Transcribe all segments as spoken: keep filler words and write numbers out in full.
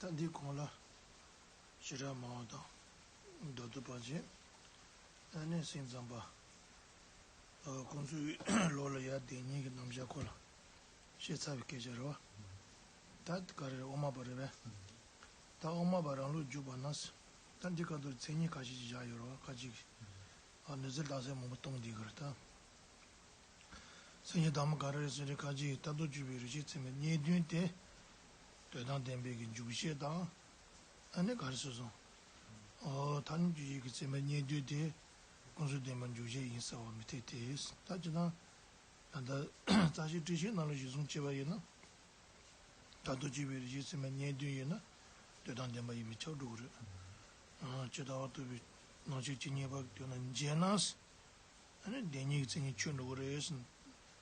ད་འདིའི་གོང་ལ་ཞི་དྲག་མ་འོངས་དང་མདོ་སྡུད་པ་བྱས། ཨ་ནི་སེམས་ཙམ་པ། ཨ། ཁོང་ཚོའི་ལོ་ལ་ཡར་བདེན་གཉིས་ཀྱི་རྣམ་གཞག་སྐོར་ལ་བཤད་ཚར་བའི་སྐད་ཆ་རེད་བ། ད་ག་རེ་རེད། དབུ་མ་པ་རེད་པས། ད་དབུ་མ་པ་རང་ལུགས་བརྒྱུད་པ་ན། ད་འདི་ཁ་ཐུག་མཚན་ཉིད་ཁ་ཤས་ཤིག་བཞག་ཡོད་རེད་བ། ཁ་ཅིག་ཨ། ནུས་རྩལ་རྟགས་གསལ་མང་པོ་གཏོང་བསྡད་ཀྱི་རེད་ད། མཚན་ཉིད་དང་པོ་ག་རེ་རེད་ཟེར་ན། ཁ་ཅིག་མཐར་ཐུག་དཔྱོད་པའི་རིགས་ཤེས་ཚད་མའི་རྙེད་དོན་དེ། དོན་དམ་བདེན་པའི་གི་འཇུག་བྱེད་དང་། ཨ་ནི་ག་རེ་ཟེར་སོང་། ཨོ། ཐ་སྙད་དཔྱོད་བྱེད་ཀྱི་ཚད་མའི་རྙེད་དོན་དེ་ཀུན་རྫོབ་བདེན་པའི་འཇུག་བྱེད་ཡིན་ཟེར་བ་མི་འཐད་དེ། ད་ཅི་ན། ད་ལྟ་རྩ་ཤེ་ཊཱིཀ་ཆེན་ནང་ལ་གཞིར་བཟུང་བྱས་པ་ཡིན་ན། མཐར་ཐུག་དཔྱོད་པའི་རིགས་ཤེས་ཚད་མའི་རྙེད་དོན་ཡིན་ན་དོན་དམ་བདེན་པ་ཡིན་པས་ཁྱབ་འགྲོ་གི་རེད། ཨ། ཇི་ལྟ་བར་རྟོགས་པའི་སྣང་ཕྱིར་ཇི་སྙེད་པ་གི་དོན་ལ་འཇལ་ན། ཨ་ནི་བདེན་གཉིས་ཀྱི་མཚན་ཉིད་ཆོད་འགྲོ་གི་རེད་ཟེར།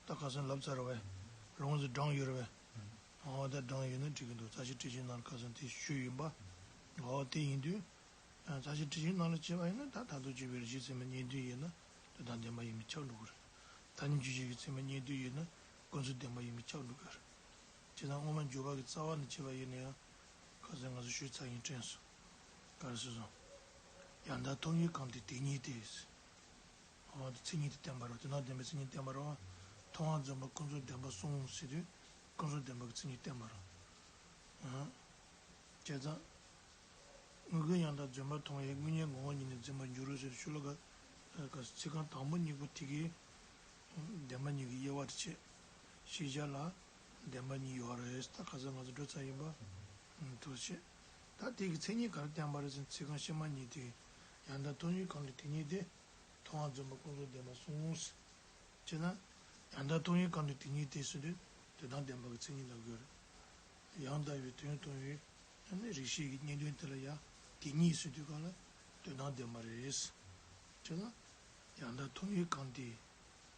ད་ཁ་སང་ལབ་ཚར་བས། རང་ཚོ་བགྲངས་ཡོད་རེད་པས། ཨོ། ད་བགྲངས་ཡོད་ན་འགྲིག་གི་འདུག་རྩ་ཤེ་ཊཱིཀ་ཆེན་ནང་ལ་ཁ་སང་དེ་ཞུས་ཡིན་པ། ཨོ། དེ་ཡིན་དུས། ཨ། རྩ་ཤེ་ཊཱིཀ་ཆེན་ནང་ལ་བྱས་པ་ཡིན་ན། ད་མཐར་ཐུག་དཔྱོད་པའི་རིགས་ཤེས་ཚད་མའི་རྙེད་དོན་ཡིན་ན་དོན་དམ་བདེན་པ་ཡིན་པས་ཁྱབ་འགྲོ་གི་རེད། ཐ་སྙད་དཔྱོད་བྱེད་ཀྱི་ཚད་མའི་རྙེད་དོན་ཡིན་ན་ཀུན་རྫོབ་བདེན་པ་ཡིན་པས་ཁྱབ་འགྲོ་གི་རེད། བྱས་ཙང་དབུ་མ་འཇུག་པ་གི་རྩ་བ་ནས་བྱས་པ་ཡིན་ན་ཡང་། ཁ་སང་ང་ཚོ་ཞུས་ཚར་ཡིན་དྲན་སོང་། ག་རེ་ཟེར་སོང་། ཡང་དག་མཐོང་བའི་གང་དེ་དེ་ཉིད་དེ། ཨོ། དེ་མཚན་ཉིད་དེ་བསྟན་པ་རེད། དོན་དམ་བདེན་པའི་མཚན་ཉིད་བསྟན་པ་རེད་བ། མཐོང་བ་རྫུན་པ་ཀུན་རྫོབ་བདེན་པར་གསུངས་ཟེར་དུས་ཀུན་རྫོབ་བདེན་པ་གི་མཚན་ཉིད་བསྟན་པ་རེད། ཨ། བྱས་ཙང་། དངོས་ཀུན་ཡང་དག་རྫུན་པར་མཐོང་བས། དངོས་གཉེན་ངོ་བོ་ཉིད་ནི་རྫུན་པར་འགྱུར་རོ་ཟེར་ཤོ་ལོ་ཀ་ཚིག་རྐང་དང་པོ་གཉིས་པོ་དེ་གིས་བདེན་པ་གཉིས་ཀྱི་དབྱེ་བ་དེ་བྱེད། ཤེས་བྱ་ལ་བདེན་པ་གཉིས་ཡོད་རེད། ད་ཁ་སང་ང་ཚོ་འགྲོ་ཚར་ཡིན་པ། ཐུགས་རྗེ་ཆེ། ད་དེ་གི་མཚན་ཉིད་ག་རེ་བསྟན་པ་རེད་ཟེར་ན། ཚིག་རྐང་ཕྱི་མ་གཉིས་དེ། ཡང་དག་མཐོང་བའི་གང་དེ་དེ་ཉིད་དེ། མཐོང་བ་རྫུན་པ་ཀུན་རྫོབ་བདེན་པར་གསུངས། བྱས་ན། ཡང་དག་མཐོང་བའི་གང་དེ་དེ་ཉིད་དེ་ཟེར་དུས་དོན་དམ་བདེན་པ་གི་མཚན་ཉིད་ལ་གོ་རེད། ཡང་དག་པའི་དོན་མཐོང་བའི་ཨ་ནི་རིགས་ཤེས་ཀྱི་རྙེད་དོན་དེ་ལ་ཡང་དེ་ཉིད་ཟེར་དུས་གང་ལ་དོན་དམ་བདེན་པ་རེད། བྱས་ན། ཡང་དག་མཐོང་བའི་གང་དེ།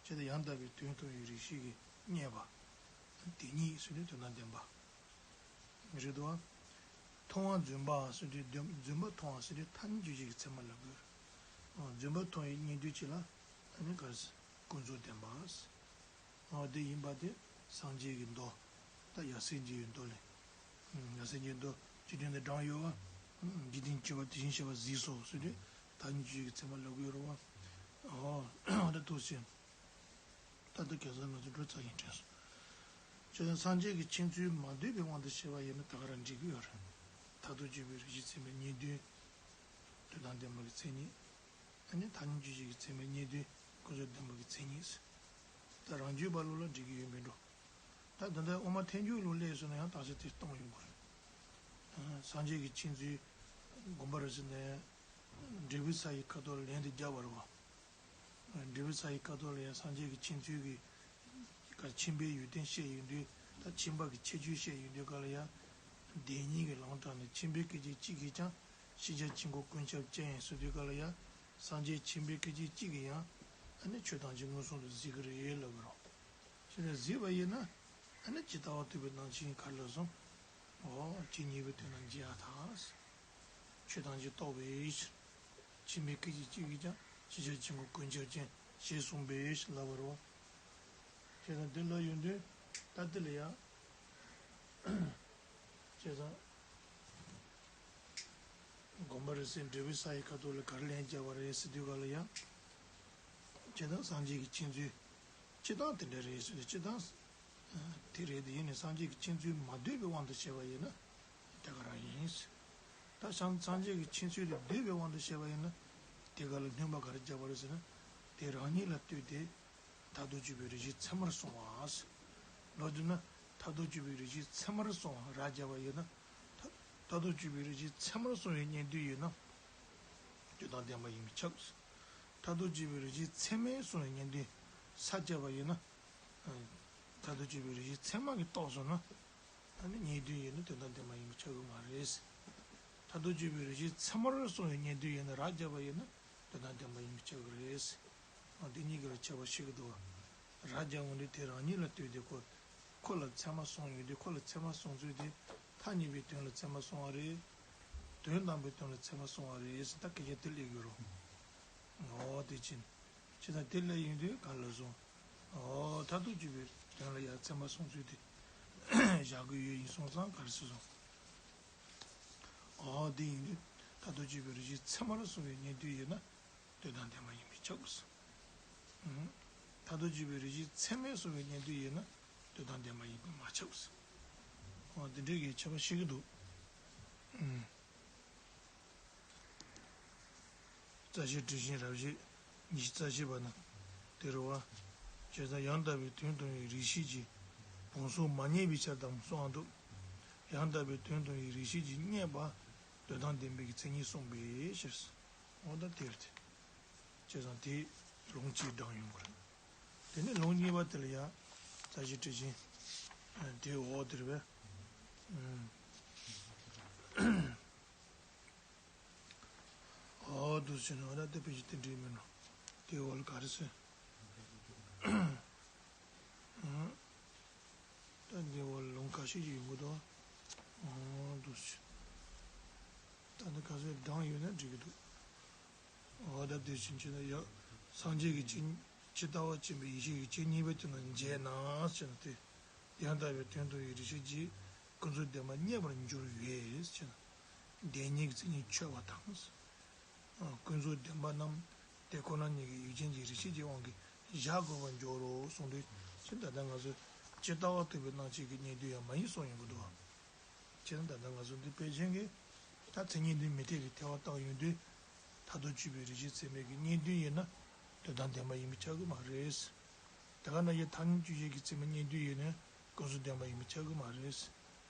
བྱས་ན་ཡང་དག་པའི་དོན་མཐོང་བའི་རིགས་ཤེས་ཀྱིས་རྙེད་པ། དེ་ཉིད་ཟེར་དུས་དོན་དམ་བདེན་པ། རེད་དོ། མཐོང་བ་རྫུན་པ་ཟེར་དུས་རྫུན་པ་མཐོང་བ་ཟེར་དུས་ཐ་སྙད་དཔྱོད་བྱེད་ཀྱི་ཚད་མ་ལ་གོ་རེད། རྫུན་པ་མཐོང་བའི་རྙེད་དོན་གཅིག་ལ་ཨ་ནི་ག་རེ་ཟེར། ཀུན་རྫོབ་བདེན་པ། འོ། དེ་ཡིན་པ་དེ་སངས་རྒྱས་ཀྱི་མདོ། ད་ཡབ་སྲས་མཇལ་བའི་མདོ་ལས། ཡབ་སྲས་མཇལ་བའི་མདོ་སྤྱི་དོན་དུ་དྲངས་ཡོད་པ། འཇིག་རྟེན་སྤྱི་བ་དེ་བཞིན་གཤེགས་པ་གཟིགས་སོ་ཟེར་དུས་ཐ་སྙད་དཔྱོད་བྱེད་ཀྱི་ཚད་མ་ལ་གོ་རེད་བ། འོ། ད་ཐུགས་རྗེ་ཆེ། ད་ལྟ་ག་ས་ང་ཚོ་འགྲོ་ཚར་ཡིན་དྲན་སོང་། བྱས་ཙང་སངས་རྒྱས་ཀྱི་མཁྱེན་ཚུལ་མ་ལྡོག་པའི་དབང་དུ་བྱས་པ་ཡིན་ན་ད་ག་རང་འགྲིག་གི་ཡོད་རེད། མཐར་ཐུག་དཔྱོད་པའི་རིགས་ཤེས་ཚད་མའི་རྙེད་དོན། དོན་དམ་བདེན་པ་གི་མཚན་ཉིད། ཨ་ནི་ཐ་སྙད་དཔྱོད་བྱེད་ཀྱི་ཚད་མའི་རྙེད་དོན་ཀུན་རྫོབ་བདེན་པ་གི་མཚན་ཉིད། ད་རང་རྒྱུད་པ་ལུགས་ལ་འགྲིག་གི་ཡོད་མེད་འགྲོ། ད་ད་ལྟ་དབུ་མ་ཐལ་འགྱུར་ལུགས་སླེབས་སོང་ན་ཡང་རྟགས་གསལ་དེ་སྟོན་ཡོང་གི་རེད། སངས་རྒྱས་ཀྱི་མཁྱེན་ཚུལ་དགོངས་པ་རབ་གསལ་ནས་འབྲས་བུའི་ས་ཡི་ཁ་དོག་ལ་ལན་དུ་བརྒྱབ་པ་རེད་བ། འབྲས་བུའི་ས་ཡི་ཁ་དོག་ལ་ཡང་སངས་རྒྱས་ཀྱི་མཁྱེན་ཚུལ་གྱི་ག་ཁྱིམ་པའི་ཡོན་ཏན་བཤད་ཡོང་དུས། ད་ཁྱིམ་པ་གི་ཁྱད་ཆོས་བཤད་ཡོང་དུས་ག་ལ་ཡང་། བདེན་གཉིས་ཀྱི་ལམ་དྲངས་ནས་ཁྱིམ་པའི་སྐད་ཅིག་གཅིག་གིས་ཀྱང་ཤེས་བྱ་ཆོས་འཁོར་ཀུན་ཁྱབ་ཅན་ཟེར་དུས་ག་ལ་ཡང་། སངས་རྒྱས་ཁྱིམ་པའི་སྐད་ཅིག་གཅིག་གིས་ཡང་ཨ་ནི་ཆོས་ཐམས་ཅད་མངོན་སུམ་དུ་གཟིགས་ཀྱི་རེད་ལབ་ཀྱི་རེད། ཞེས་གཟིགས་པ་ཡིན་ན། ཨ་ནི་ཇི་ལྟ་བར་རྟོགས་པའི་རྣམ་མཁྱེན་ག་རེ་ལ་སོང་། འོ། ཇི་སྙེད་པའི་དོན་རྣམས་འཇལ་བར་ཐལ། ཆོས་ཐམས་ཅད་རྟོགས་པའི་ཕྱིར། ཁྱིམ་པའི་སྐད་ཅིག་གཅིག་གིས་ཀྱང་ཤེས་བྱ་ཆོས་འཁོར་ཀུན་ཁྱབ་ཅན་ཞེས་གསུངས་པས་ལབ་པ་རེད་བ། བྱས་ཙང་དེ་ལ་ཡོང་དུས་ད་དེ་ལ་ཡང་། བྱས་ཙང་། དགོངས་པ་རབ་གསལ་འབྲས་བུའི་ས་ཡི་ཁ་དོག་ལ་ག་རེ་ལན་བརྒྱབ་པ་རེད་ཟེར་དུས་ག་ལ་ཡང་། བྱས་ཙང་སངས་རྒྱས་ཀྱི་མཁྱེན་ཚུལ་སྤྱི་བཏང་དེ་འདྲ་རེད་ཟེར་ཏེ། སྤྱི་བཏང་དེ་རེད། དེ་ཡིན་ནའི་སངས་རྒྱས་ཀྱི་མཁྱེན་ཚུལ་མ་ལྡོག་པའི་དབང་དུ་བྱས་པ་ཡིན་ན་དེ་ག་རང་ཡིན། ད་སངས་སངས་རྒྱས་ཀྱི་མཁྱེན་ཚུལ་དེ་ལྡོག་པའི་དབང་དུ་བྱས་པ་ཡིན་ན་དེ་ག་ལ་སྣོན་པ་ག་རེ་བརྒྱབ་པ་རེད་ཟེར་ན། དེ་རང་ཉིད་ལ་ལྟོས་ཏེ། མཐར་ཐུག་དཔྱོད་པའི་རིགས་ཤེས་ཚད་མར་སོང་བ། ལོ་རྒྱུས་ན་མཐར་ཐུག་དཔྱོད་པའི་རིགས་ཤེས་ཚད་མར་སོང་བ་ར་བརྒྱབ་པ་ཡིན་ན། མཐར་ཐུག་དཔྱོད་པའི་རིགས་ཤེས་ཚད་མར་སོང་བའི་རྙེད་དོན་ཡིན་ན། དོན་དམ་བདེན་པ་ཡིན་པས་ཁྱབ། མཐར་ཐུག་དཔྱོད་པའི་རིགས་ཤེས་ཚད་མས་སོང་བའི་རྙེད་དོན་ས་བརྒྱབ་པ་ཡིན་ན། མཐར་ཐུག་དཔྱོད་པའི་རིགས་ཤེས་ཚད་མ་གིས་རྟོགས་སོང་ན། ཨ་ནི་རྙེད་དོན་ཡིན་ན་དོན་དམ་བདེན་པ་ཡིན་པས་ཁྱབ་ཀྱི་མ་རེད། མཐར་ཐུག་དཔྱོད་པའི་རིགས་ཤེས་ཚད་མར་སོང་བའི་རྙེད་དོན་ཡིན་ན་ར་བརྒྱབ་པ་ཡིན་ན་དོན་དམ་བདེན་པ་ཡིན་པས་ཁྱབ་ཀྱི་རེད། འདི་གཉིས་ཀྱི་ལ་ཁྱད་པར་ཤེས་ཀྱི་འདུག་ར་བརྒྱབ་འོང་དུས་དེ་རང་ཉིད་ལ་ལྟོས་ཏེ་ཁོ། ཁོ་ལ་ཚད་མ་སོང་ཡོང་དུས་ཁོ་ལ་ཚད་མ་སོང་ཚུལ་དེ་ཐ་སྙད་པའི་དོན་ལ་ཚད་མ་སོང་བ་རེད། དོན་དམ་པའི་དོན་ལ་ཚད་མ་སོང་བ་རེད་ཟེར་ད་སྐད་ཆ་དེ་སླེབས་ཡོད་རུང་། འོ་དེ་ཕྱིན། ཇི་ལྟར་དེ་སླེབས་ཡོང་དུས་ག་ལ་སོང་། འོ་མཐར་ཐུག་དཔྱོད་པའི་དོན་ལ་ཡང་ཚད་མ་སོང་ཚུལ་དེ་བཞག་གི་ཡོད་ཡིན་སོང་ཙང་ག་རེ་ཟེར་སོང་། འདི་ཡིན་དུས་མཐར་ཐུག་དཔྱོད་པའི་རིགས་ཤེས་ཚད་མར་སོང་བའི་ཉན་ཐོས་ཡིན་ན་འདོད་དོན་བདེན་པ་ཡིན་པས་ཁྱབ་དགོས། མཐར་ཐུག་དཔྱོད་པའི་རིགས་ཤེས་ཚད་མས་སོང་བའི་ཉན་ཐོས་ཡིན་ན་འདོད་དོན་བདེན་པ་ཡིན་པས་མ་ཁྱབ་དགོས། འོ་འདི་འདྲའི་གི་ཁྱད་པར་ཤེས་ཀྱི་འདུག་རྩ་ཤེ་དྲི་ཤེས་རབ་བྱེད་ཉི་ཤུ་རྩ་བཞི་པ་ན། དེ་རུ་བ། བྱས་ཙང་ཡང་དག་པའི་དོན་མཐོང་བའི་རིགས་ཤེས་ཀྱིས་བུམ་གཟུགས་མ་རྙེད་པའི་ཕྱིར་དང་གསུངས་འདུག་ཡང་དག་པའི་དོན་མཐོང་བའི་རིགས་ཤེས་ཀྱིས་རྙེད་པ་འདོད་དོན་བདེན་པའི་མཚན་ཉིད་གསུངས་པའི་ཕྱིར། འོ་ད་དེར་དེ། བྱས་ཙང་དེ་ལུང་གཅིག་དྲངས་ཡོང་གི་རེད། དེ་ནས་ལུང་གཉིས་པ་དེ་ལ་ཡང་རྩ་ཤེ་དྲི་ཤེས་དེའི་འོག་དེར་བས། འོ་འདུག་ཟེར་ནས་འོ་ན་དེ་དཔེ་ཆ་དེ་འདྲའི་མིན་ནོ། དེའི་འོག་ལ་ག་རེ་ཟེར། ད་འདི་འོག་ལ་ལུང་ཁ་ཤས་ཀྱི་ཡོང་གི་འདུག་འོ་འདུག་ཟེར། ད་འདི་ག་ཚོད་གྲངས་ཡོད་ན་འགྲིག་གི་འདུག་འོ་ད་དེ་བཞིན་བྱས་ན་ཡང་སངས་རྒྱས་ཀྱི་ཇི་ཇི་ལྟ་བ་ཅན་པའི་ཡེ་ཤེས་ཀྱི་ཇི་སྙེད་པའི་དོན་ལ་འཇལ་ན་ཟེར་ན་དེ། ཡང་དག་པའི་དོན་མཐོང་བའི་རིགས་ཤེས་ཀྱིས་ཀུན་རྫོབ་བདེན་པ་རྙེད་པར་འགྱུར་བས་ཟེར་ན། བདེན་གཉིས་ཀྱི་མཚན་ཉིད་ཆོད་པ་དང་། ཀུན་རྫོབ་བདེན་པ་རྣམས་དེ་ཁོ་ན་ཉིད་ཀྱི་ཡུལ་ཅན་གྱི་རིགས་ཤེས་ཀྱི་དབང་གིས་བཞག་དགོས་པར་འགྱུར་རོ་གསུངས་དུས་ཅི་ད་ལྟ་ང་ཚོས་ཇི་ལྟ་བ་ཐུབ་པའི་སྣང་བཅས་ཀྱི་རྙེད་དོན་ཡང་མ་ཡིན་གསུངས་ཡོང་གི་འདུག་བ། བྱས་ན་ད་ལྟ་ང་ཚོ་འདི་དཔེ་ཅན་གྱི་ད་མཚན་ཉིད་འདི་མི་འཐད་པའི་ཐལ་བ་བཏགས་ཡོང་དུས། མཐར་ཐུག་དཔྱོད་པའི་རིགས་ཤེས་ཚད་མའི་གི་རྙེད་དོན་ཡིན་ན་དོན་དམ་བདེན་པ་ཡིན་པས་ཁྱབ་ཀྱི་མ་རེད། དེ་ག་ན་ཡི་ཐ་སྙད་དཔྱོད་བྱེད་ཀྱི་ཚད་མའི་རྙེད་དོན་ཡིན་ན་ཀུན་རྫོབ་བདེན་པ་ཡིན་པས་ཁྱབ་ཀྱི་མ་རེད།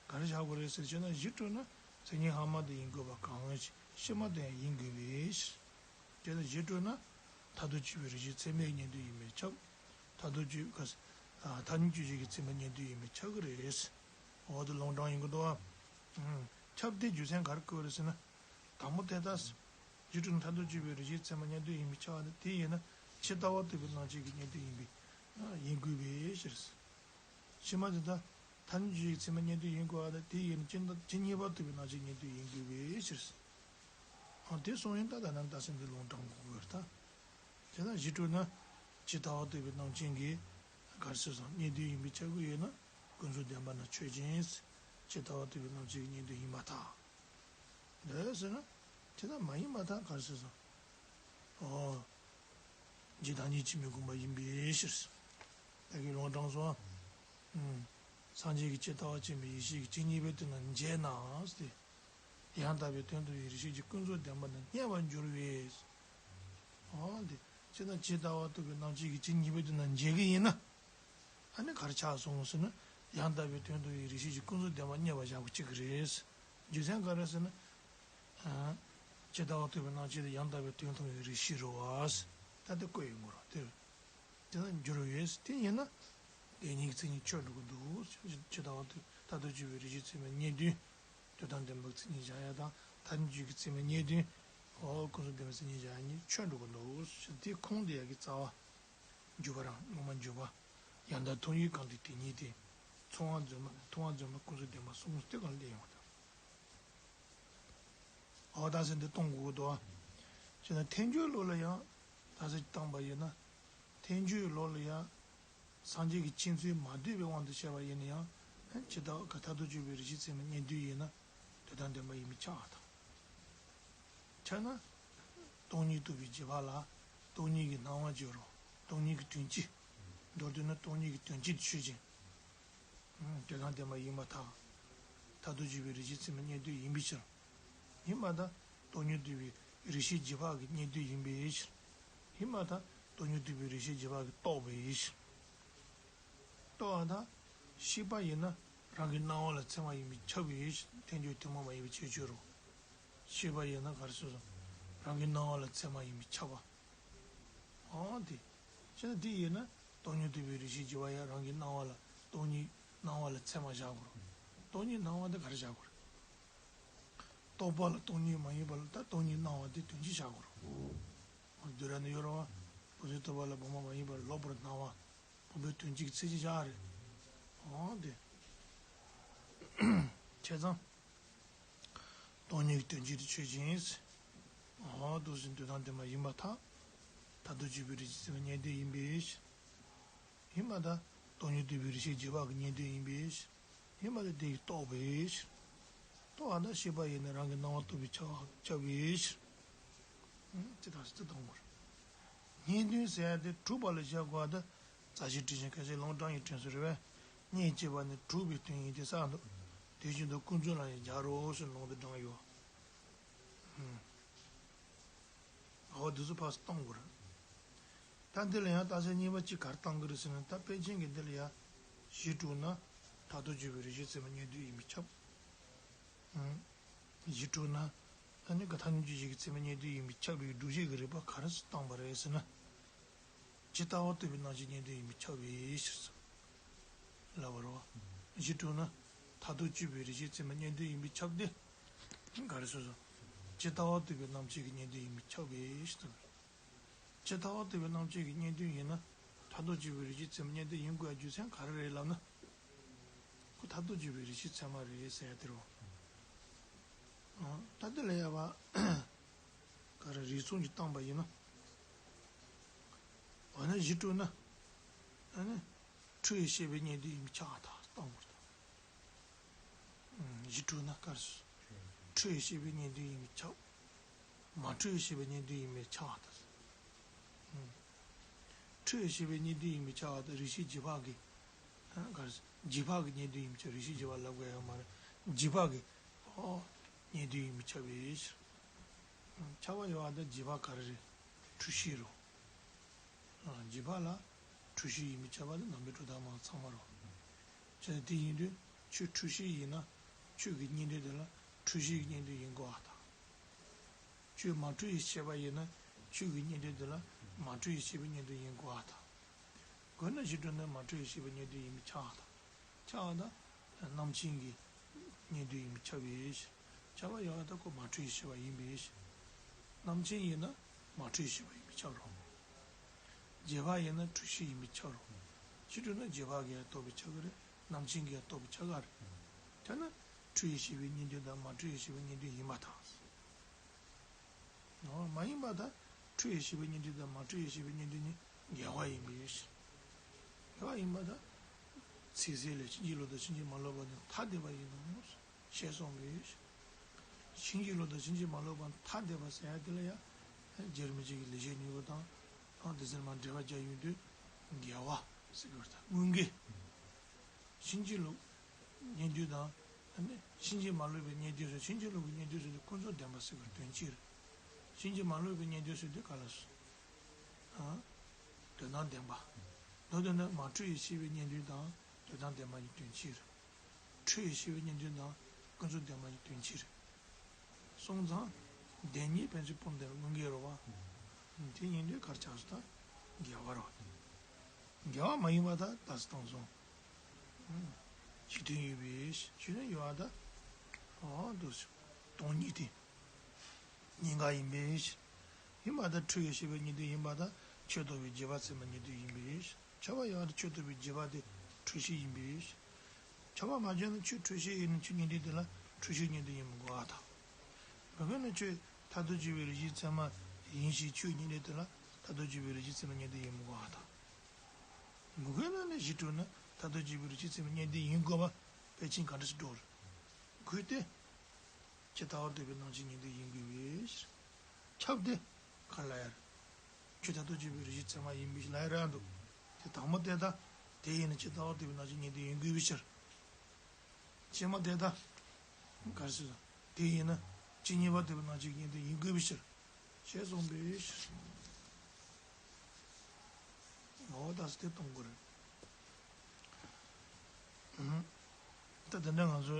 ག་རེ་བཞག་དགོས་རེད་ཟེར་བྱས་ན་གཞི་གྲུབ་ན་མཚན་ཉིད་སྔ་མ་དེ་ཡིན་དགོས་པ་གང་ཞིག་ཕྱི་མ་དེ་ཡང་ཡིན་དགོས་པས། དེ་ལ་གཞི་གྲུབ་ན་མཐར་ཐུག་དཔྱོད་པའི་རིགས་ཤེས་ཚད་མའི་རྙེད་དོན་ཡིན་པས་ཁྱབ། མཐར་ཐུག་དཔྱོད་ག་ས་ཐ་སྙད་དཔྱོད་བྱེད་ཀྱི་ཚད་མའི་རྙེད་དོན་ཡིན་པས་ཁྱབ་ཀྱི་རེད། འོ་དེ་ལུང་དྲངས་ཡོང་གི་འདུག་བ། ཁྱབ་དེ་རྒྱུ་མཚན་ག་རེ་བཀོད་རེད་ཟེར་ན། དང་པོ་དེ་ལྟ། གཞི་གྲུབ་ན་མཐར་ཐུག་དཔྱོད་པའི་རིགས་ཤེས་ཚད་མ་རྙེད་དོན་ཡིན་པས་ཁྱབ་པ་ནི་དེ་ཡིན་ན་ཇི་ལྟ་བ་ཐུབ་པའི་སྣང་བཅས་ཀྱི་རྙེད་དོན་ཡིན་པས་ཡིན་དགོས་པའི་ཕྱིར། ཕྱི་མ་དེ་དག་ཐ་སྙད་དཔྱོད་བྱེད་ཀྱི་ཚད་མ་རྙེད་དོན་ཡིན་དགོས་པ་དང་དེ་ཡིན་ན་ཇི་ལྟ་ཇི་སྙེད་པ་ཐུབ་པའི་སྣང་བཅས་རྙེད་དོན་ཡིན་དགོས་པའི་ཕྱིར། ཨ་དེ་སོང་ཡིན་ད་ད་ནང་ད་སེམས་ཀྱི་ལུང་དྲངས་དགོས་དགོས་ད། དེ་ལ་གཞི་གྲུབ་ན་ཇི་ལྟ་བ་ཐུབ་པའི་སྣང་བཅས་ཀྱི་ག་རེ་ཟེར་སོང་རྙེད་དོན་ཡིན་པས་ཁྱབ་ཀྱི་ཡོད་ན་ཀུན་རྫོབ་བདེན་པ་ན་ཆོས་ཅན། ཇི་ལྟ་བ་ཐུབ་པའི་སྣང་བཅས་ཀྱི་རྙེད་དོན་ཡིན་པར་ཐལ། འདོད་ཟེར་ན། དེ་ལྟར་མ་ཡིན་པར་ཐལ་ག་རེ་ཟེར་སོང་། ཨོ། ཇི་ལྟར་ཉིད་ཀྱིས་མི་ཁོམ་པ་ཡིན་པའི་ཕྱིར། ད་གིན་ལུང་དྲངས་སོང་། ཨུམ། སངས་རྒྱས་ཀྱི་ཇི་ལྟ་བ་ཅན་པའི་ཡེ་ཤེས་ཀྱི་ཇི་སྙེད་པའི་དོན་ལ་འཇལ་ན་སྟེ། ཡང་དག་པའི་དོན་མཐོང་བའི་རིགས་ཤེས་ཀྱིས་ཀུན་རྫོབ་བདེན་པ་རྣམས་རྙེད་པར་འགྱུར་བས། ཨོ་འདི། ཇི་ལྟར་ཇི་ལྟ་བ་ཐུབ་པའི་སྣང་བཅས་ཀྱི་ཇི་སྙེད་པའི་དོན་ལ་འཇལ་གྱི་ཡིན་ན། ཨ་ནི་ག་རེ་ཆགས་སོང་ཟེར་ན། ཡང་དག་པའི་དོན་མཐོང་བའི་རིགས་ཤེས་ཀྱིས་ཀུན་རྫོབ་བདེན་པ་རྙེད་པར་བཞག་པ་གཅིག་རེད། རྒྱུ་མཚན་ག་རེ་ཟེར་ན། ཇི་ལྟ་བ་ཐུབ་པའི་སྣང་བཅས་དེ་ཡང་དག་པའི་དོན་མཐོང་བའི་རིགས་ཤེས་རེད་བ། ད་དེ་བཀོད་ཡོང་གི་རེད་དེ། དེ་ལ་འགྱུར་བས་དེ་ཡིན་ན། བདེན་གཉིས་ཀྱི་མཚན་ཉིད་ཆོད་འགྲོ་གི་འདུག་ཇི་ལྟ་བ་ཐུབ་མཐར་ཐུག་དཔྱོད་པའི་རིགས་ཤེས་ཚད་མའི་རྙེད་དོན། དོན་དམ་བདེན་པའི་མཚན་ཉིད་བཞག་ཡ་དང་ཐ་སྙད་དཔྱོད་ཀྱི་ཚད་མའི་རྙེད་དོན། འོ་ཀུན་རྫོབ་བདེན་པའི་མཚན་ཉིད་བཞག་ཡ་གཉིས་ཆོད་འགྲོ་གི་འདུག་དེ་ཁུངས་དེ་ཡ་གི་རྩ་བ། འཇུག་པ་རང་ངོ་མ་འཇུག་པ། ཡང་དག་མཐོང་ཡུལ་གང་དེ་དེ་ཉིད་དེ། མཚུངས་པ་རྫུན་མ་མཐུན་པ་རྫུན་མ་ཀུན་རྫོབ་བདེན་པ་གསུམ་དེ་གང་སླེབས་ཡོང་བ་དང་། ཨོ་ད་ཟེར་འདི་གཏོང་དགོས་ཀྱི་འདུག་ཨ། བྱས་ན་ཐལ་འགྱུར་ལུགས་ལ་ཡང་ད་ཟེར་བཏང་པ་ཡིན་ན། ཐལ་འགྱུར་ལུགས་ལ་ཡང་། སངས་རྒྱས་ཀྱི་མཁྱེན་ཚུལ་མ་ལྟོས་པའི་དབང་དུ་བྱས་པ་ཡིན་ན་ཡང་། ཇི་ལྟ་བ་མཐར་ཐུག་དཔྱོད་པའི་རིགས་ཤེས་ཚད་མའི་རྙེད་དོན་ཡིན་ན། དོན་དམ་བདེན་པ་ཡིན་པས་ཁྱབ་པ་དང་། ཁྱབ་ན། སྟོང་ཉིད་རྟོགས་པའི་རྗེས་དཔག་ལ་སྟོང་ཉིད་ཀྱི་སྣང་བ་བརྗོད་རུང་སྟོང་ཉིད་ཀྱི་དོན་སྤྱི། མདོར་བསྡུས་ན་སྟོང་ཉིད་ཀྱི་དོན་སྤྱི་དེ་ཆོས་ཅན། དོན་དམ་བདེན་པ་ཡིན་པར་ཐལ། མཐར་ཐུག་དཔྱོད་པའི་རིགས་ཤེས་ཚད་མའི་རྙེད་དོན་ཡིན་པའི་ཕྱིར། ཡིན་པར་ཐལ། སྟོང་ཉིད་རྟོགས་པའི་རིགས་ཤེས་རྗེས་དཔག་གི་རྙེད་དོན་ཡིན་པའི་ཕྱིར། ཡིན་པར་ཐལ། སྟོང་ཉིད་རྟོགས་པའི་རིགས་ཤེས་རྗེས་དཔག་གིས་རྟོགས་པའི་ཕྱིར། རྟོགས་པར་ཐལ། ཤེས་པ་ཡིན་ན་རང་གི་སྣང་བ་ལ་ཚད་མ་ཡིན་པས་ཁྱབ་པའི་ཕྱིར་ཐལ་འགྱུར་ཐུན་མོང་མ་ཡིན་པའི་ཁྱད་ཆོས་རོ། ཤེས་པ་ཡིན་ན་ག་རེ་ཟེར་སོང་། རང་གི་སྣང་བ་ལ་ཚད་མ་ཡིན་པས་ཁྱབ་པ། འོ་དེ། བྱས་ན་དེ་ཡིན་ན་སྟོང་ཉིད་རྟོགས་པའི་རིགས་ཤེས་རྗེས་དཔག་ཡང་རང་གི་སྣང་བ་ལ་སྟོང་ཉིད་སྣང་བ་ལ་ཚད་མ་བཞག་དགོས་རེད། སྟོང་ཉིད་སྣང་བ་དེ་ག་རེ་བཞག་དགོས་རེད། རྟོག་པ་ལ་སྟོང་ཉིད་མ་ཡིན་པ་ལ་ད་སྟོང་ཉིད་སྣང་བ་དེ་དོན་སྤྱི་བཞག་དགོས་རེད། འདི་ར་ནི་ཡོད་རེད་བ། བུམ་པའི་རྟོག་པ་ལ་བུམ་པ་མ་ཡིན་པར་ལོག་པར་སྣང་བ། བུམ་པའི་དོན་སྤྱི་གི་ཚད་གཞི་བཞག་རེད། འོ་དེ། བྱས་ཙང་། སྟོང་ཉིད་ཀྱི་དོན་སྤྱི་དེ་ཆོས་ཅན། འོ་འདུག་སེ་དོན་དམ་བདེན་པ་ཡིན་པར་ཐལ། མཐར་ཐུག་དཔྱོད་པའི་རིགས་ཤེས་ཚད་མའི་རྙེད་དོན་ཡིན་པའི་ཕྱིར། ཡིན་པར་ཐལ། སྟོང་ཉིད་རྟོགས་པའི་རིགས་ཤེས་རྗེས་དཔག་གི་རྙེད་དོན་ཡིན་པའི་ཕྱིར། ཡིན་པར་ཐལ་དེ་ཡིས་རྟོགས་པའི་ཕྱིར། ལྟོ་བ་དང་ཤེས་པ་ཡིན་ན་རང་གི་སྣང་བ་རྟོགས་པའི་ཆ་བ་ཁྱབ་པའི་ཕྱིར། ཨང་། ཅི་ལྟར་ཟེར་ཏེ་གཏོང་དགོས་རེད། སྙིང་དོན་ཟེར་ཡ་དེ་གྲུབ་པ་ལ་བཞག་དགོས་པ་དང་། རྩ་ཤེ་དྲི་ཞིང་ཁ་ཤས་ལུང་དྲངས་ཡི་དྲན་གསོ་རེད་པས། སྙིང་ཅེས་པ་ནི་གྲུབ་པའི་དོན་ཡིན་ཏེ་གསུངས་འདུག་དེ་བཞིན་དུ་ཀུན་རྫོབ་ལ་ཡང་སྦྱར་རོ་ཞེས་ལུང་དུ་དྲངས་ཡོད། ཨང་། འོ་འདི་ཚོ་ཕར་གཏོང་དགོས་རེད། ད་འདི་ལ་ཡང་རྟགས་གསལ་གཉིས་པ་གཅིག་ག་རེ་གཏོང་གི་རེད་ཟེར་ན། ད་དཔེ་ཅན་གྱི་འདི་ལ་ཡང་གཞི་གྲུབ་ན་མཐར་ཐུག་དཔྱོད་པའི་རིགས་ཤེས་ཚད་མ་སྙིང་དོན་ཡིན་པས་ཁྱབ། ཨང་། གཞི་གྲུབ་ན་ཨ་ནི་ག་ཐ་སྙད་དཔྱོད་བྱེད་ཀྱི་ཚད་མ་སྙིང་དོན་ཡིན་པས་ཁྱབ་པའི་སྒྲུབ་བྱེད་ཀྱི་རིགས་པ་ག་རེ་བཏང་བ་རེད་ཟེར་ན། ཇི་ལྟ་བ་རྟོགས་པའི་རྣམ་མཁྱེན་སྙིང་དོན་ཡིན་པས་ཁྱབ་པའི་ཕྱིར་ཟེར་ལབ་པ་རེད་བ། གཞི་གྲུབ་ན་མཐར་ཐུག་དཔྱོད་པའི་རིགས་ཤེས་ཚད་མ་སྙིང་དོན་ཡིན་པས་ཁྱབ་སྟེ། ག་རེ་ཟེར་སོང་། ཇི་ལྟ་བ་རྟོགས་པའི་རྣམ་མཁྱེན་གྱི་སྙིང་དོན་ཡིན་པས་ཁྱབ་པའི་ཕྱིར་ཟེར། ཇི་ལྟ་བ་རྟོགས་པའི་རྣམ་མཁྱེན་གྱི་སྙིང་དོན་ཡིན་ན། མཐར་ཐུག་དཔྱོད་པའི་རིགས་ཤེས་ཚད་མ་སྙིང་དོན་ཡིན་དགོས་པའི་རྒྱུ་མཚན་ག་རེ་རེད་ལབ་ན། ཁོ་མཐར་ཐུག་དཔྱོད་པའི་རིགས་ཤེས་ཚད་མ་རེད་ཟེར་ཡ་དེ་རེད་བ། ཨང་། ད་དེ་ལ་ཡ་བ། ག་རེ་རིགས་མཚུངས་ཀྱིས་བསྟན་པ་ཡིན་ན། འོ་ན་གཞི་གྲུབ་ན། ཨ་ནི། འཁྲུལ་བའི་ཤེས་པའི་གཉེན་དོན་ཡིན་པས་ཁྱབ་པར་ཐལ། གཏོང་དགོས་རེད། གཞི་གྲུབ་ན་ག་རེ་ཟེར། འཁྲུལ་བའི་ཤེས་པའི་གཉེན་དོན་ཡིན་པས་ཁྱབ། མ་འཁྲུལ་བའི་ཤེས་པའི་གཉེན་དོན་ཡིན་པས་ཁྱབ་པར་ཐལ། འཁྲུལ་བའི་ཤེས་པའི་གཉེན་དོན་ཡིན་པས་ཁྱབ་པར་ཐལ། རིགས་ཤེས་རྗེས་དཔག་གི། ག་རེ་ཟེར། རྗེས་དཔག་གི་གཉེན་དོན་ཡིན་པས་ཁྱབ། རིགས་ཤེས་རྗེས་དཔག་ལབ་དགོས་ཡ་མ་རེད། རྗེས་དཔག་གི། ཨོ། གཉེན་དོན་ཡིན་པས་ཁྱབ་པའི་ཕྱིར། ཁྱབ་པ་ཡོད་པ་དང་རྗེས་དཔག་ག་རེ་རེད། འཁྲུལ་ཤེས་རེད། རྗེས་དཔག་ལ་འཁྲུལ་ཤེས་ཡིན་པས་ཁྱབ་པ་དེ་ནང་པའི་གྲུབ་མཐའ་མ་ཚང་མ་རེད། བྱས་ཙང་དེ་ཡིན་དུས་ཁྱོད་འཁྲུལ་ཤེས་ཡིན་ན་ཁྱོད་ཀྱི་གཉེན་དོན་དེ་ལ་འཁྲུལ་ཤེས་ཀྱི་གཉེན་དོན་ཡིན་དགོས་པ་དང་། ཁྱོད་མ་འཁྲུལ་བའི་ཤེས་པ་ཡིན་ན་ཁྱོད་ཀྱི་གཉེན་དོན་དེ་ལ་མ་འཁྲུལ་བའི་ཤེས་པའི་གཉེན་དོན་ཡིན་དགོས་པ་དང་། དགོས་ན་གཞི་གྲུབ་ན་མ་འཁྲུལ་བའི་ཤེས་པའི་གཉེན་དོན་ཡིན་པས་ཁྱབ་པར་ཐལ། ཁྱབ་པ་དང་། རྣམ་མཁྱེན་གྱི་གཉེན་དོན་ཡིན་པས་ཁྱབ་པའི་ཕྱིར། ཁྱབ་པ་ཡོད་པ་དང་ཁོ་མ་འཁྲུལ་བའི་ཤེས་པ་ཡིན་པའི་ཕྱིར། རྣམ་མཁྱེན་ཡིན་ན་མ་འཁྲུལ་བའི་ཤེས་པ་ཡིན་པས་ཁྱབ་རོ། རྗེས་དཔག་ཡིན་ན་འཁྲུལ་ཤེས་ཡིན་པས་ཁྱབ་རོ། གཞི་གྲུབ་ན་རྗེས་དཔག་གིས་ཡང་རྟོགས་པས་ཁྱབ་ཀྱི་རེད། རྣམ་མཁྱེན་གྱིས་ཡང་རྟོགས་པས་ཁྱབ་ཀྱི་རེད། དེས་ན་འཁྲུལ་བའི་ཤེས་པའི་གཉེན་དོན་དང་མ་འཁྲུལ་བའི་ཤེས་པའི་གཉེན་དོན་ཡིན་པར་ཐལ། ཨོ། མ་ཡིན་པར་ཐལ། འཁྲུལ་བའི་ཤེས་པའི་གཉེན་དོན་དང་མ་འཁྲུལ་བའི་ཤེས་པའི་གཉེན་དོན་གཉིས་འགལ་བ་ཡིན་པའི་ཕྱིར། འགལ་བ་ཡིན་པར་ཐལ། ཚིག་གསལ་ལས་ཕྱིན་ཅི་ལོག་དང་ཕྱིན་ཅི་མ་ལོག་པ་ནི་ཐ་དད་པ་ཡིན་ནོ་ཞེས་གསུངས་པའི་ཕྱིར། ཕྱིན་ཅི་ལོག་དང་ཕྱིན་ཅི་མ་ལོག་པ་ཐ་དད་པ་ཟེར་ཡ་དེ་ལ་ཡང་རྗེ་རིན་པོ་ཆེ་གིས་ལེགས་བཤད་སྙིང་པོ་དང་། ཨང་། དེ་ཚོར་མར་འགྲེལ་པ་རྒྱག་ཡོང་དུས་འགལ་བ་ཟེར་གྱི་ཡོད་རེད། ད་དངོས་འགལ། ཕྱིན་ཅི་ལོག་གཉེན་དོན་དང་། ཨ་ནི་ཕྱིན་ཅི་མ་ལོག་པའི་གཉེན་དོན་ཟེར། ཕྱིན་ཅི་ལོག་གི་གཉེན་དོན་ཟེར་དུས་ཀུན་རྫོབ་བདེན་པ་ཟེར་གྱི་དོན་གཅིག་རེད། ཕྱིན་ཅི་མ་ལོག་པའི་གཉེན་དོན་ཟེར་དུས་ག་ལ་སོང་། ཨ། དོན་དམ་བདེན་པ། མདོར་བསྡུས་ན་མ་འཁྲུལ་བའི་ཤེས་པའི་གཉེན་དོན་དང་དོན་དམ་བདེན་པ་གཉིས་དོན་གཅིག་རེད། འཁྲུལ་བའི་ཤེས་པའི་གཉེན་དོན་དང་ཀུན་རྫོབ་བདེན་པ་གཉིས་དོན་གཅིག་རེད། སོང་ཙང་། བདེན་གཉིས་ཕན་ཚུན་སྤོང་བདེན་དངོས་འགལ་རེད་བ། དེ་ཡིན་དུས་ག་རེ་ཆགས་སོང་། ད་འགལ་བ་རེད་བ། འགལ་བ་མ་ཡིན་པར་ཐལ། ད་གཟོད་གཏོང་སོང་། གཞི་མཐུན་ཡོད་པའི་ཕྱིར་ན་ཡོད་པར་ཐལ། འོ་འདུག་སེ། སྟོང་ཉིད་དེ་གཉིས་འགལ་ཡིན་པའི་ཕྱིར། ཡིན་པར་ཐལ། འཁྲུལ་བའི་ཤེས་པའི་གཉེན་དོན་ཡིན་པར་ཐལ། ཆོས་རྟོགས་པའི་རྗེས་དཔག་ཚད་མའི་གཉེན་དོན་ཡིན་པའི་ཕྱིར། ཁྱབ་པ་ཡོད་པར་ཐལ། ཆོས་རྟོགས་པའི་རྗེས་དཔག་དེ་འཁྲུལ་ཤེས་ཡིན་པའི་ཕྱིར། ཁྱབ་པ་མ་ཁྱབ་ན་ཁྱོད་འཁྲུལ་ཤེས་ཡིན་ན་ཁྱོད་གཉེན་དོན་དེ་ལ་འཁྲུལ་ཤེས་གཉེན་དོན་ཡིན་མི་དགོས་པར་ཐལ། མི་དགོས་ན་ཁྱོད་མཐར་ཐུག་དཔྱོད་པའི་རིགས་ཤེས་ཚད་མ་ཡིན་ཞེས་ཁྱོད་གཉེན་དོན་དེ་ལ་མཐར་ཐུག་དཔྱོད་པའི་རིགས་ཤེས་ཚད་མའི་གཉེན་དོན་ཡིན་མི་དགོས་པར་ཐལ། མི་དགོས་ན་ནི་གཞི་གྲུབ་ན་མཐར་ཐུག་དཔྱོད་པའི་རིགས་ཤེས་ཚད་མའི་གཉེན་དོན་ཡིན་དགོས་པ་དཔེ་ཅན་ག་འདྲ་ཞིག་འགྲོ་རེད། དགོས་ཏེ། ཇི་ལྟ་བ་རྟོགས་པའི་རྣམ་མཁྱེན་གཉེན་དོན་ཡིན་དགོས་པའི་ཕྱིར། ཁྱབ་སྟེ། ག་རེ་ལབ་ཡ་རེད། ཁྱོད་མཐར་ཐུག་དཔྱོད་པའི་རིགས་ཤེས་ཚད་མ་ཡིན་པའི་ཕྱིར་ལབ་ཡ་རེད་འདུག་དེ་དང་པོ་དེ་ད། དེ་ཡིན་ན་ཇི་ལྟ་བ་རྟོགས་པའི་རྣམ་མཁྱེན་གཉེན་དོན་ཡིན་དགོས་པའི་ཕྱིར། གཞན་མ་དེ་ད། ག་རེ་ཟེར། དེ་ཡིན་ན་ཇི་སྙེད་པ་རྟོགས་པའི་རྣམ་མཁྱེན་གཉེན་དོན་ཡིན་དགོས་པའི་ཕྱིར། ཞེས་གསུངས་པའི་ཕྱིར། འོ་ད་ཟེར་དེ་གཏོང་དགོས་རེད། ཨུམ། ད་དེ་འདྲ་ང་ཚོ།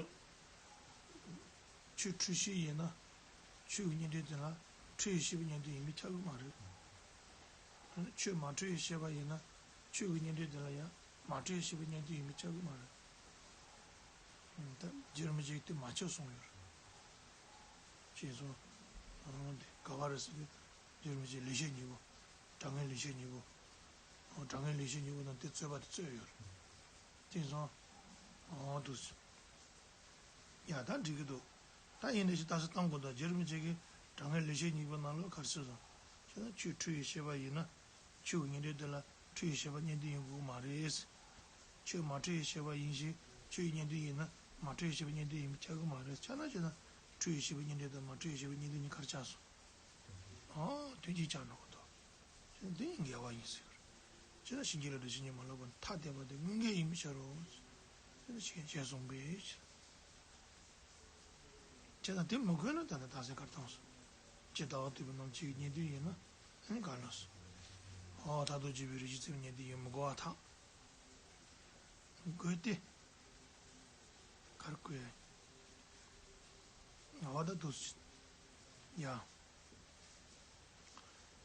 ཁྱོད་འཁྲུལ་ཤེས་ཡིན་ན། ཁྱོད་ཀྱི་གཉེན་དོན་དེ་ལ་འཁྲུལ་བའི་ཤེས་པའི་གཉེན་དོན་ཡིན་པས་ཁྱབ་ཀྱི་མ་རེད། ཁྱོད་མ་འཁྲུལ་བའི་ཤེས་པ་ཡིན་ན། ཁྱོད་ཀྱི་གཉེན་དོན་དེ་ལ་ཡང་མ་འཁྲུལ་བའི་ཤེས་པའི་གཉེན་དོན་ཡིན་པས་ཁྱབ་ཀྱི་མ་རེད། ད་རྗེ་རིན་པོ་ཆེས་དེ་མ་ཁྱབ་གསུངས་ཡོད་རེད། ཅེས་སོ། འོ་དེ་ག་བ་རེད་ཟེར་དུས། རྗེ་རིན་པོ་ཆེའི་ལེགས་བཤད་སྙིང་པོ། དྲང་ངེས་ལེགས་བཤད་སྙིང་པོ། འོ་དྲང་ངེས་ལེགས་བཤད་སྙིང་པོ་ནང་དེ་རྩོད་པ་དེ་རྩོད་ཡོད་རེད། ཅེས་སོ། འོ་འདུག་སེ། ཡ་ད་འགྲིག་གི་འདུག་ད་ཡིན་ནའི་ཞིག་ཏོག་ཙམ་གཏོང་དགོས་འདུག་རྗེ་རིན་པོ་ཆེ་གིས་དྲང་ངེས་ལེགས་བཤད་སྙིང་པོའི་ནང་ལ་ག་རེ་ཟེར་སོང་། ཁྱོད་ན་ཁྱོད་འཁྲུལ་བའི་ཤེས་པ་ཡིན་ན། ཁྱོད་ཀྱི་གཉེན་དོན་དེ་ལ་འཁྲུལ་བའི་ཤེས་པ་གཉེན་དོན་ཡིན་དགོས་མ་རེད། ཁྱོད་མ་འཁྲུལ་བའི་ཤེས་པ་ཡིན་ཞིང་ཁྱོད་ཀྱི་གཉེན་དོན་ཡིན་ན། མ་འཁྲུལ་བའི་ཤེས་པའི་གཉེན་དོན་ཡིན་པས་ཁྱབ་ཀྱི་མ་རེད། ཆགས་ན་བྱས་ན་འཁྲུལ་བའི་ཤེས་པའི་གཉེན་དོན་དང་མ་འཁྲུལ་བའི་ཤེས་པའི་གཉེན་དོན་གཉིས་ཀར་ཆགས་སོང་། ཨོ་དོན་གཅིག་ཆགས་འགྲོ་གི་འདུག་དེ་ནི་འགལ་བ་ཡིན་ཟེར། ཅི་ལྟར་ཕྱིན་ཅི་ལོག་དང་ཕྱིན་ཅི་མ་ལོག་པ་ཐ་དད་པ་དེ་དངོས་འགལ་ཡིན་པའི་ཕྱིར་རོ། དེ་ནི་ཞེས་གསུངས་པའི་ཕྱིར། བྱས་ཙང་དེ་མི་དགོས་ན་ད་ནི་རྟགས་གསལ་གར་བཏང་སོང་། ཇི་ལྟ་བ་རྟོགས་པའི་རྣམ་བཅད་ཀྱི་གཉེན་དོན་ཡིན་ན་ཨ་ནི་ག་ལ་སོང་། ཨོ་མཐར་ཐུག་དཔྱོད་པའི་རིགས་ཤེས་ཚད་མའི་གཉེན་དོན་ཡིན་མི་དགོས་པར་ཐལ། དགོས་ཏེ། གར་བཀོད། ང་བ་ད་དུ། ཡ།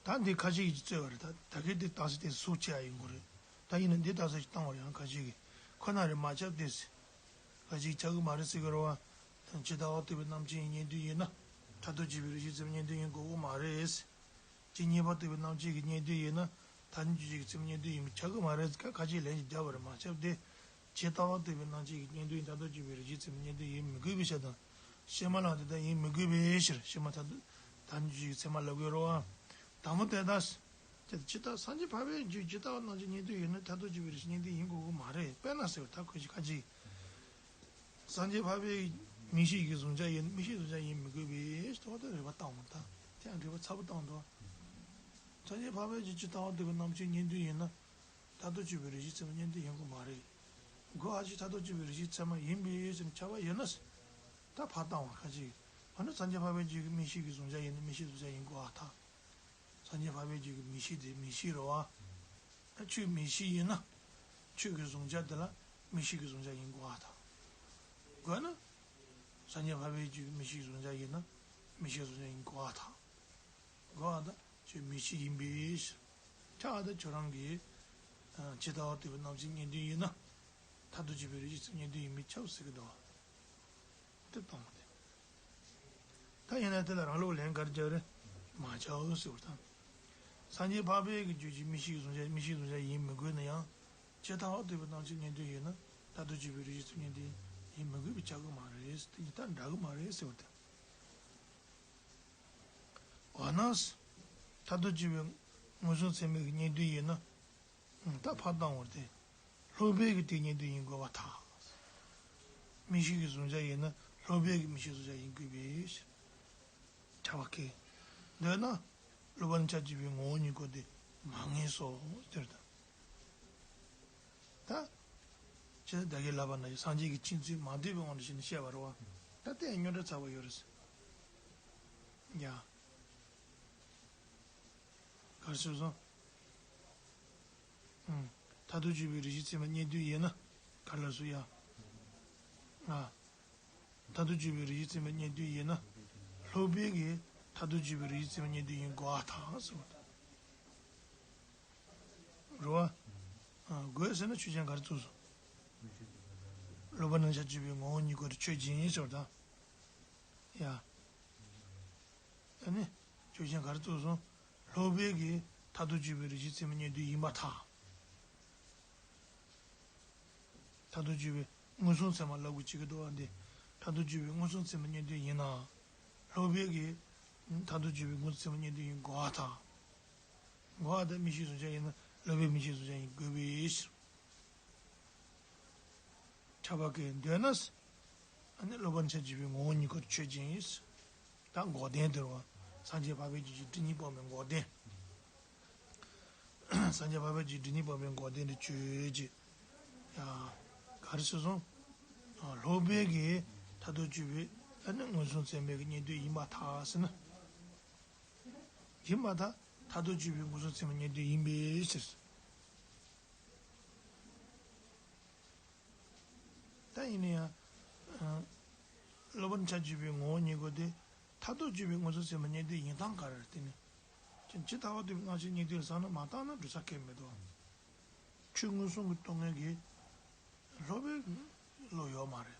ད་འདི་ཁ་ཅིག་གིས་རྩོད་པ་རེད། ད་ད་གིན་འདི་རྟགས་གསལ་དེ་ཟུག་བྱས་ཡ་ཡིན་དགོས་རེད། ད་ཡིན་ན་འདི་རྟགས་གསལ་ཞིག་བཏང་བ་རེད། ཡང་ཁ་ཅིག་གིས་ཁོ་ན་རེ་མ་ཁྱབ་སྟེ། ཁ་ཅིག་ཆགས་ཀྱི་མ་རེད་ཟེར་གི་རེད་བ། ཇི་ལྟ་བ་རྟོགས་པའི་རྣམ་བཅད་ཀྱི་གཉེན་དོན་ཡིན་ན། མཐར་ཐུག་དཔྱོད་པའི་རིགས་ཤེས་ཚད་མའི་གཉེན་དོན་ཡིན་དགོས་ཀྱི་མ་རེད། ཇི་སྙེད་པ་རྟོགས་པའི་རྣམ་བཅད་ཀྱི་གཉེན་དོན་ཡིན་ན། ཐ་སྙད་དཔྱོད་བྱེད་ཀྱི་ཚད་མའི་གཉེན་དོན་ཡིན་པས་ཁྱབ་ཀྱི་མ་རེད། ཁ་ཁ་ཅིག་ལན་ཞིག་བརྒྱབ་པ་རེད། མ་ཁྱབ་སྟེ། ཇི་ལྟ་བ་རྟོགས་པའི་རྣམ་བཅད་ཀྱི་གཉེན་དོན་ཡིན། མཐར་ཐུག་དཔྱོད་པའི་རིགས་ཤེས་ཚད་མའི་གཉེན་དོན་ཡིན་མི་དགོས་པའི་ཕྱིར་དང་། ཕྱི་མ་ལ་དེ་ལྟར་ཡིན་མི་དགོས་པའི་ཕྱིར། ཕྱི་མ་ཐ་དད་ཐ་སྙད་དཔྱོད་བྱེད་ཀྱི་ཚད་མ་ལབ་དགོས་རེད་བ། དང་པོ་དེ་ལྟར། ཇི་ལྟར་སངས་རྒྱས་འཕགས་པའི་རྒྱུད་ཇི་ལྟ་བ་རྣམ་བཅད་གཉེན་དོན་ཡིན་ན། མཐར་ཐུག་དཔྱོད་པའི་རིགས་ཤེས་གཉེན་དོན་ཡིན་དགོས་ཀྱི་མ་རེད། དཔེར་ན་ཟེར་བ་ད་ཁོས་ཅིག་ཁ་ཅིག་སངས་རྒྱས་འཕགས་པའི་མིག་ཤེས་ཀྱི་གཟུང་བྱ་ཡིན་ན་མིག་ཤེས་གཟུང་བྱ་ཡིན་མི་དགོས་པས་ཟེར་བ་དེ་རིགས་པ་བཏང་བ་དང་། དེ་ཡང་རིགས་པ་ཚ་པོ་བཏང་འདུག་སངས་རྒྱས་འཕགས་པའི་རྒྱུད་ཇི་ལྟ་བ་རྟོགས་པའི་རྣམ་བཅད་གཉེན་དོན་ཡིན་ན། མཐར་ཐུག་དཔྱོད་པའི་རིགས་ཤེས་ཚད་མ་གཉེན་དོན་ཡིན་དགོས་མ་རེད། དགོས་ཨ་ཅི། མཐར་ཐུག་དཔྱོད་པའི་རིགས་ཤེས་ཚད་མ་ཡིན་པའི་ཕྱིར་ཁྱབ་པ་ཡིན་ན། ད་ཕར་བཏང་བ་ཁ་ཅིག་འོ་ན་སངས་རྒྱས་འཕགས་པའི་རྒྱུད་ཀྱི་མིག་ཤེས་ཀྱི་གཟུང་བྱ་ཡིན་ན་མིག་ཤེས་གཟུང་བྱ་ཡིན་དགོས་ཨ་ཐལ། སངས་རྒྱས་འཕགས་པའི་རྒྱུད་ཀྱི་མིག་ཤེས་དེ་མིག་ཤེས་རེད་བ། ཨ་ཁྱོད་མིག་ཤེས་ཡིན་ན། ཁྱོད་ཀྱི་གཟུང་བྱ་དེ་ལ་མིག་ཤེས་ཀྱི་གཟུང་བྱ་ཡིན་དགོས་ཨ་ཐལ། དགོས་ན། སངས་རྒྱས་འཕགས་པའི་རྒྱུད་ཀྱི་མིག་ཤེས་ཀྱི་གཟུང་བྱ་ཡིན་ན་མིག་ཤེས་གཟུང་བྱ་ཡིན་དགོས་ཨ་ཐལ། དགོས་ཨ་ད་ཁྱོད་མིག་ཤེས་ཡིན་པའི་ཕྱིར། ཁྱབ་ཨ་ད་ཁྱོད་རང་གིས། ཇི་ལྟ་བ་རྟོགས་པའི་རྣམ་བཅད་གཉེན་དོན་ཡིན་ན། མཐར་ཐུག་དཔྱོད་པའི་རིགས་ཤེས་ཚད་མ་གཉེན་དོན་ཡིན་མི་ཁྱབ་ཟེར་གི་འདུག་དེ་བཏང་བ་དེ། ད་ཡིན་ན་དེ་ལ་རང་ལུགས་ལན་ག་རེ་རྒྱག་རེད། མ་ཁྱབ་ཟེར་བ་དང་། སངས་རྒྱས་འཕགས་པའི་གི་རྒྱུད་ཀྱི་མིག་ཤེས་ཀྱི་གཟུང་བྱ་མིག་ཤེས་གཟུང་བྱ་ཡིན་མི་དགོས་ན་ཡང་། ཇི་ལྟ་བ་རྟོགས་པའི་རྣམ་བཅད་གཉེན་དོན་ཡིན་ན་མཐར་ཐུག་དཔྱོད་པའི་རིགས་ཤེས་ཚད་མ་གཉེན་དོན་ཡིན་མི་དགོས་པས་ཁྱབ་ཀྱི་མ་རེད། དེ་གཉིས་ད་འདྲ་གི་མ་རེད་ཟེར་བ་དེ། འོ་ན། མཐར་ཐུག་དཔྱོད་པའི་མངོན་སུམ་ཚད་མའི་གི་གཉེན་དོན་ཡིན་ན། ད་ཕར་བཏང་བར་ཏེ། སློབ་པའི་གི་དེ་གཉེན་དོན་ཡིན་དགོས་པར་ཐལ། མིག་ཤེས་ཀྱི་གཟུང་བྱ་ཡིན་ན་སློབ་པའི་གི་མིག་ཤེས་གཟུང་བྱ་ཡིན་དགོས་པས། ཁྱབ་པ་སྐད། འདོད་ན། སློབ་པ་ནི་ཆ་གཅིག་པའི་ངོ་བོ་ཉིད་སྐུ་དེ་མ་ངེས་སོ་ཟེར་ད། ད། ཅེས་བདག་གིས་ལབ་པ་ན་སངས་རྒྱས་ཀྱི་མཁྱེན་ཚུལ་མ་འདོད་པའི་དབང་དུ་བྱས་ནས་བཤད་པ་རེད་བ། ད་ལྟའི་རྙོག་དྲ་ཚ་བ་ཡོད་རེད། ཡ། ག་རེ་ཟེར་སོང་། ཨུམ། མཐར་ཐུག་དཔྱོད་པའི་རིགས་ཤེས་ཚད་མ་གཉེན་དོན་ཡིན་ན། ག་རེ་ལབ་སོང་ཡ། ཨ། མཐར་ཐུག་དཔྱོད་པའི་རིགས་ཤེས་ཚད་མ་གཉེན་དོན་ཡིན་ན། སློབ་པའི་གིས་མཐར་ཐུག་དཔྱོད་པའི་རིགས་ཤེས་ཚད་མ་གཉེན་དོན་ཡིན་དགོས་པར་ཐལ་ཟེར་བ་དང་། རེད་བ། ཨ། དགོས་ཟེར་ན་ཆོས་ཅན་ག་རེ་བཙུགས་སོང་། སློབ་པ་ནི་ཆ་གཅིག་པའི་ངོ་བོ་ཉིད་སྐུ་དེ་ཆོས་ཅན་ཟེར་བ་དང་། ཡ། ཨ་ནི། ཆོས་ཅན་ག་རེ་བཙུགས་སོང་། སློབ་པའི་གིས་མཐར་ཐུག་དཔྱོད་པའི་རིགས་ཤེས་ཚད་མ་གཉེན་དོན་ཡིན་པར་ཐལ། མཐར་ཐུག་དཔྱོད་པའི་མངོན་སུམ་ཚད་མ་ལབ་དགོས་བྱེད་ཀྱི་འདུག་བ་འདི། མཐར་ཐུག་དཔྱོད་པའི་མངོན་སུམ་ཚད་མ་གཉེན་དོན་ཡིན་ན། སློབ་པའི་གིས། མཐར་ཐུག་དཔྱོད་པའི་མངོན་སུམ་ཚད་མ་གཉེན་དོན་ཡིན་དགོས་པར་ཐལ། དགོས་པར་ཐལ། མིག་ཤེས་གཟུང་བྱ་ཡིན་ན་སློབ་པའི་མིག་ཤེས་གཟུང་བྱ་ཡིན་དགོས་པའི་ཕྱིར། ཁྱབ་པ་སྐད་འདོད་ན། ཨ་ནི་སློབ་པ་ནི་ཆ་གཅིག་པའི་ངོ་བོ་ཉིད་སྐུ་ཆོས་ཅན། ད་འགོག་བདེན་དེ་རེད་བ། སངས་རྒྱས་འཕགས་པའི་རྒྱུད་ཀྱི་སྒྲིབ་གཉིས་སྤོང་བའི་འགོག་བདེན། སངས་རྒྱས་འཕགས་པའི་རྒྱུད་ཀྱི་སྒྲིབ་གཉིས་སྤོང་བའི་འགོག་བདེན་དེ་ཆོས་ཅན། ཡ། ག་རེ་ཟེར་སོང་། སློབ་པའི་གིས་མཐར་ཐུག་དཔྱོད་པའི་ཨ་ནི་མངོན་སུམ་ཚད་མའི་གི་གཉེན་དོན་ཡིན་པར་ཐལ་ཟེར་ན། ཡིན་པར་ཐལ། མཐར་ཐུག་དཔྱོད་པའི་མངོན་སུམ་ཚད་མའི་གཉེན་དོན་ཡིན་པའི་ཕྱིར། ད་ཡིན་ན་ཡང་། ཨ། སློབ་པ་ནི་ཆ་གཅིག་པའི་ངོ་བོ་ཉིད་སྐུ་དེ། མཐར་ཐུག་དཔྱོད་པའི་མངོན་སུམ་ཚད་མ་གཉེན་དོན་ཡིན་སྟངས་ག་རེ་རེད་དེ་ནི། ཅི་ལྟ་བ་རྟོགས་པའི་རྣམ་བཅད་གཉེན་དོན་བསམ་ན་མ་བཏང་ན་འགྲོ་ས་གང་ཡང་མི་འདུག་ཆོས་མངོན་སུམ་གྱིས་རྟོགས་མཁན་གྱི། སློབ་པའི་བློ་ཡོད་མ་རེད།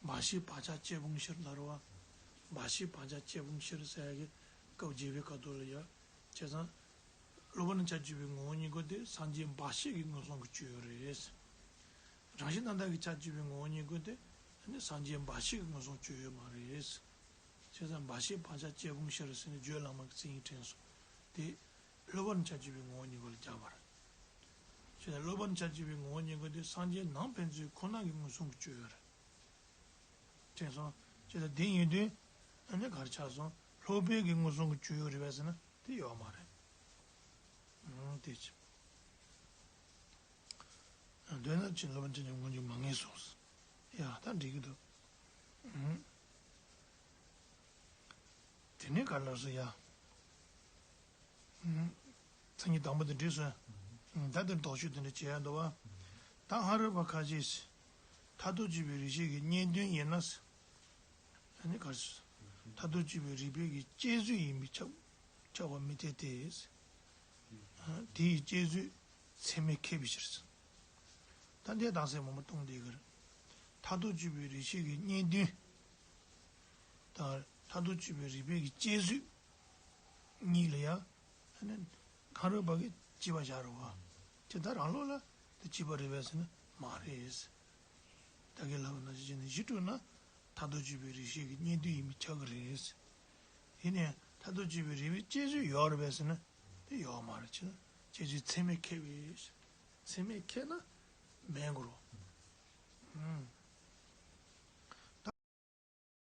འབའ་ཞིག་བག་ཆགས་བཅས་ཕུང་ཤེར་ལ་རེད་བ། འབའ་ཞིག་བག་ཆགས་བཅས་ཕུང་ཤེར་ཟེར་ཡ་གི་སྐབས་བརྒྱད་པའི་སྐབས་དུ་ལ་ཡོད། བྱས་ཙང་། སློབ་པ་ནི་ཆ་གཅིག་པའི་ངོ་བོ་ཉིད་སྐུ་དེ་སངས་རྒྱས་འབའ་ཞིག་གི་མངོན་སུམ་གྱི་སྤྱོད་ཡུལ་རེད། རང་བཞིན་རྣམ་དག་གི་ཆ་གཅིག་པའི་ངོ་བོ་ཉིད་སྐུ་དེ་ནི་སངས་རྒྱས་འབའ་ཞིག་གི་མངོན་སུམ་སྤྱོད་ཡུལ་མ་རེད། བྱས་ཙང་འབའ་ཞིག་བག་ཆགས་བཅས་ཕུང་ཤེར་ཟེར་ནས་བརྗོད་བླ་མ་གི་མཚན་ཉིད་དྲན་སོང་། དེ། སློབ་པ་ནི་ཆ་གཅིག་པའི་ངོ་བོ་ཉིད་སྐུ་ལ་སྦྱར་བ་རེད། བྱས་ཙང་སློབ་པ་ནི་ཆ་གཅིག་པའི་ངོ་བོ་ཉིད་སྐུ་དེ་སངས་རྒྱས་ནང་ཕན་ཚུན་ཁོ་ན་གི་མངོན་སུམ་གྱི་སྤྱོད་ཡུལ་རེད། དྲན་སོང་། ཅེས་དང་དེ་ཡིན་དུས། ཨ་ནི་ག་རེ་ཆགས་སོང་། སློབ་དཔོན་གྱི་མངོན་སུམ་གྱི་སྤྱོད་ཡུལ་རེད་པས་ཟེར་ན་དེ་ཡོད་མ་རེད། ཨང་། དེ་ཅི། འདོད་ན་ཅི་སློབ་དཔོན་ཅི་ནས་མངོན་འཇུག་མ་ངེས་སོང་། ཡ་ད་འགྲིག་གི་འདུག། ཨང་། དེ་ནས་ག་ལ་སོ་ཡ། མཚན་ཉིད་དང་པོ་དེ་འགྲིག་སོང་། ད་དེར་དོགས་གཅོད་དེ་འདྲ་བྱེད་ཡ་འདུག་བ། ད་ཕ་རོལ་པ་ཁ་ཅིག་མཐར་ཐུག་དཔྱོད་པའི་རིགས་ཤེས་ཀྱི་གཉིས་བདུན་ཡིན་ན། ཨ་ནི་ག་རེ། མཐར་ཐུག་དཔྱོད་པའི་རིགས་པའི་གི་དཔྱད་བཟོད་ཡིན་པས་ཁྱབ། ཁྱབ་པ་མི་འཐད་དེ། དེ་ཡི་དཔྱད་བཟོད་ཚད་མས་ཁེགས་པའི་ཕྱིར། ད་འདི་དང་སེ་མང་པོ་གཏོང་བསྡད་ཀྱི་རེད། མཐར་ཐུག་དཔྱོད་པའི་རིགས་ཤེས་ཀྱི་གཉིས་བདུན། དང་མཐར་ཐུག་དཔྱོད་པའི་རིགས་པའི་གི་དཔྱད་བཟོད་གཉིས་ལ་ཡང་། ཨ་ནི་ཕ་རོལ་པ་གིས་དཔྱད་པ་བཞག་རེད་བ། དེ་ད་རང་ལུགས་ལ་དེ་དཔྱད་པ་རེད་པས་ཟེར་ན་མ་རེད། ད་གིན་ལབ་པ་ནང་བཞིན་བྱས་ནས་གཞི་གྲུབ་ན་མཐར་ཐུག་དཔྱོད་པའི་རིགས་ཤེས་ཀྱི་གཉིས་བདུན་ཡིན་པས་ཁྱབ་ཀྱི་རེད། ཡིན་ནའི་མཐར་ཐུག་དཔྱོད་པའི་རིགས་པའི་དཔྱད་བཟོད་ཡོད་རེད་པས་ཟེར་ན་དེ་ཡོད་མ་རེད། ཅི་ན་དཔྱད་བཟོད་ཚད་མས་ཁེགས་པས། ཚད་མས་ཁེགས་ན་མེད་དགོས་རེད།